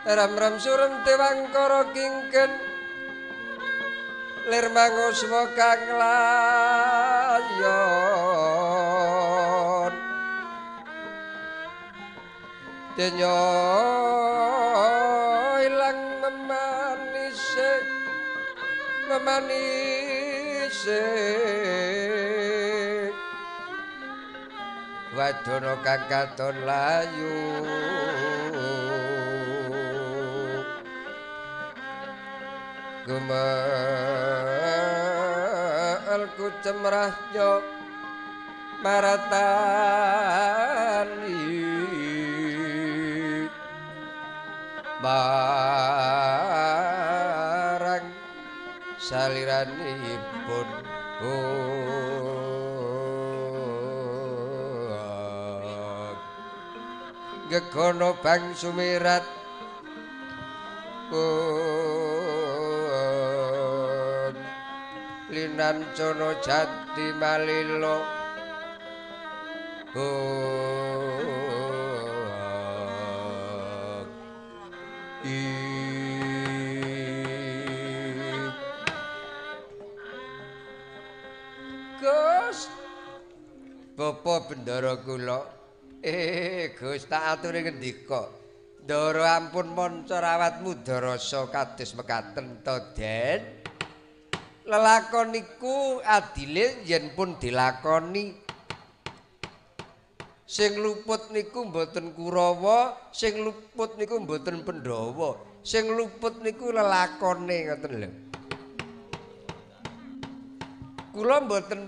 Ram-ram surem dewangkara kingken lir manguswa kang layon. Denya ilang memanise memanise wadana kang katon layu. Gumel kucemrahnya maratani marang saliranipun. Gegono bang sumirat linancono jati malilo. Gus Bapak Bendara kula, Gus tak aturi ngendika. Ndara ampun manca rawat mudarasa kados mekaten to, Den. Lelakon niku adile yen pun dilakoni. Sing luput niku mboten Kurawa, sing luput niku mboten Pandhawa, sing luput niku lelakone ngoten lho. Kula mboten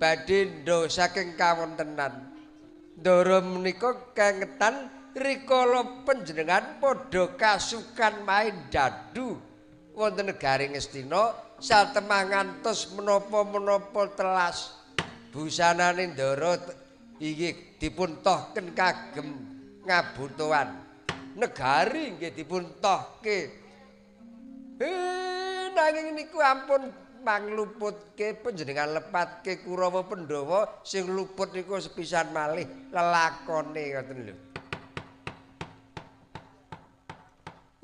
badhe ndo saking kawontenan. Ndara menika kengetan rikala panjenengan padha kasukan main dadu wonten negari Ngastina satemah ngantos menapa-menapa telas. Busanane ndara inggih dipun tohken kagem ngabutuhan. Negari nggih dipun tohke. Nanging niku ampun mangluputke panjenengan lepatke Kurawa Pandhawa sing luput niku sepisan malih lelakone ngoten lho.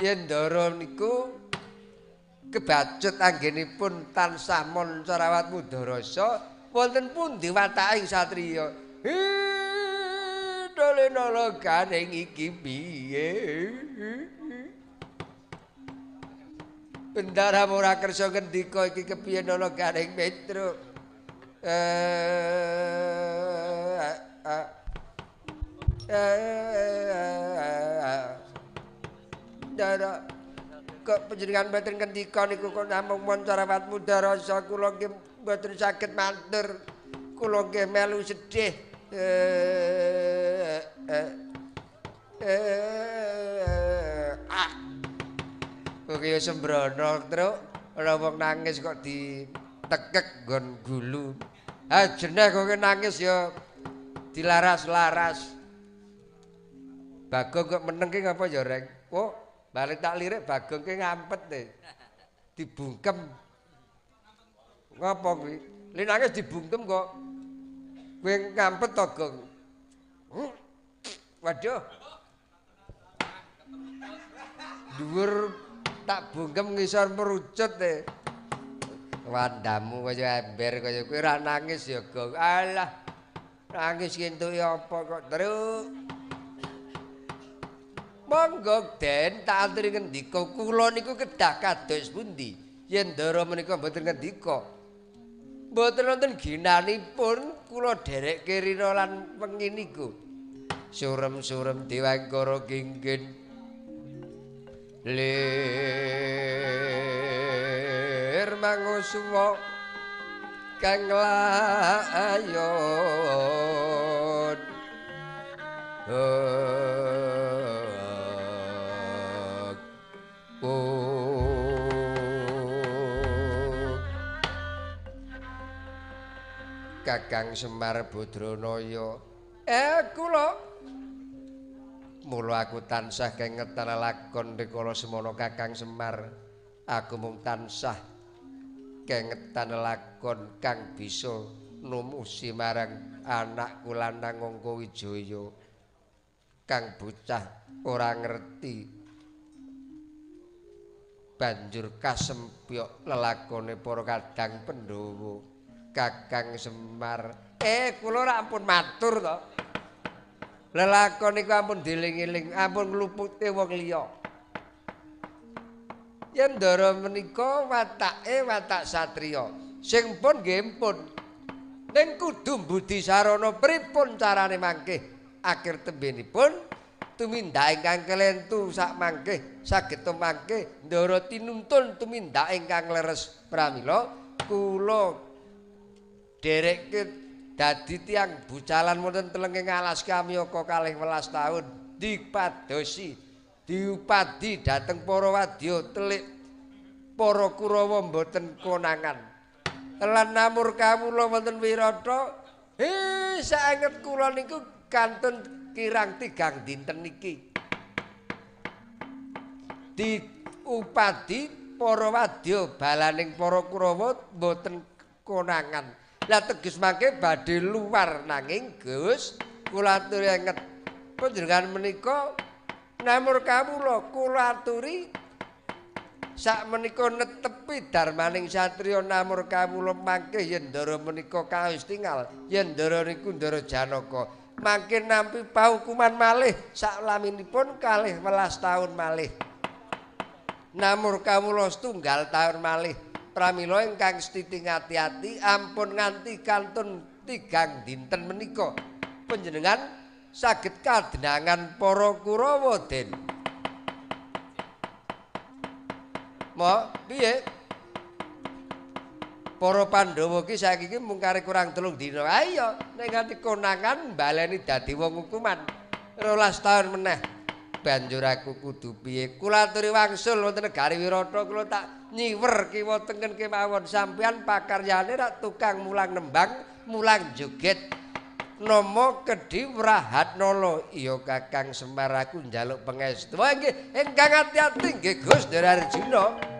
Yen ndara niku kebacut anggenipun tansah manca rawat mudarasa wonten pundi wataking satriya. Dole nala garing iki piye? Bendara ora kersa ngendika iki kepiye nala garing Petruk. Ndara kok panjenengan mboten ngendika niku kok namung manca rawat mudarasa kula nggih mboten saged matur. Kula nggih melu sedih. Kok kaya sembrono, Truk. Ora wong nangis kok ditekek nggon gulu. Ha jeneh kok nangis ya dilaras-laras. Bagong kok meneng ki ngapa ya, Reng? Oh, balik tak lirik Bagong ki ngampet e. Dibungkem. Ngapa kuwi? Li nangis dibungkem kok. Kowe ngampet to, Gong? Waduh. Dhuwur tak bungkem ngisor merucut e. Wandamu kaya ember kaya kowe ora nangis ya, Gong. Alah. Nangis entuke apa kok, Truk? Monggo Den tak aturi ngendika kula niku kedah kados pundi? Yen ndara menika mboten ngendika. Mboten wonten ginanipun kula dherekke rina lan wengi niku. Surem-surem dewangkara kinggin lir mangusuwa kang layon. Kakang Semar Badranaya, kula mula aku tansah kengetan lakon rikala semana Kakang Semar. Aku mung tansah kengetan lakon kang bisa numusi marang anakku lanang Angka Wijaya. Kang bocah ora ngerti. Banjur kasempyok lelakone para kadang Pandhawa. Kakang Semar, kula ora ampun matur to. Lelakon niku ampun dieling-eling, ampun nglupute wong liya. Yen ndara menika watake watak satriya, sing pun nggih pun. Ning kudu mbudi sarana pripun carane mangke akhir tembenipun tumindak ingkang kelentu sak mangke saged tumangke ndara tinuntun tumindak ingkang leres. Pramila kula dherekke dadi tiyang bucalan wonten telenging alas kamyaka 12 taun dipadosi diupadi dhateng para wadya telik para Kurawa mboten konangan lan namur kawula wonten Wirata. Saenget kula niku kantun kirang 3 dinten niki diupadi para wadya balaning para Kurawa mboten konangan. Lah teges mangke badhe luar nanging Gus kula aturi anget panjenengan menika namur kawula kula aturi sak menika netepi darmaning satriya namur kawula mangke yen ndara menika kaos tingal yen ndara niku ndara Janaka mangke nampi pahukuman malih sak laminipun 12 taun malih namur kawula setunggal taun malih. Pramila ingkang setiting ati-ati ampun nganti kantun 3 dinten menika panjenengan saged kadenangan para Kurawa Den. Mo piye? Para Pandhawa ki saiki ki mung karek kurang 3 dina. Ayo nek nganti konangan baleni dadi wong hukuman 12 taun meneh. Banjur aku kudu piye? Kula aturi wangsul wonten negari Wirata kula tak nyiwer kiwa tengen kemawon sampeyan pakaryane rak tukang mulang nembang, mulang joget. Nama Kedhi Wrahatnala. Iya Kakang Semar aku njaluk pangestu. Nggih, ingkang ati-ati nggih Gus Ndara Arjuna.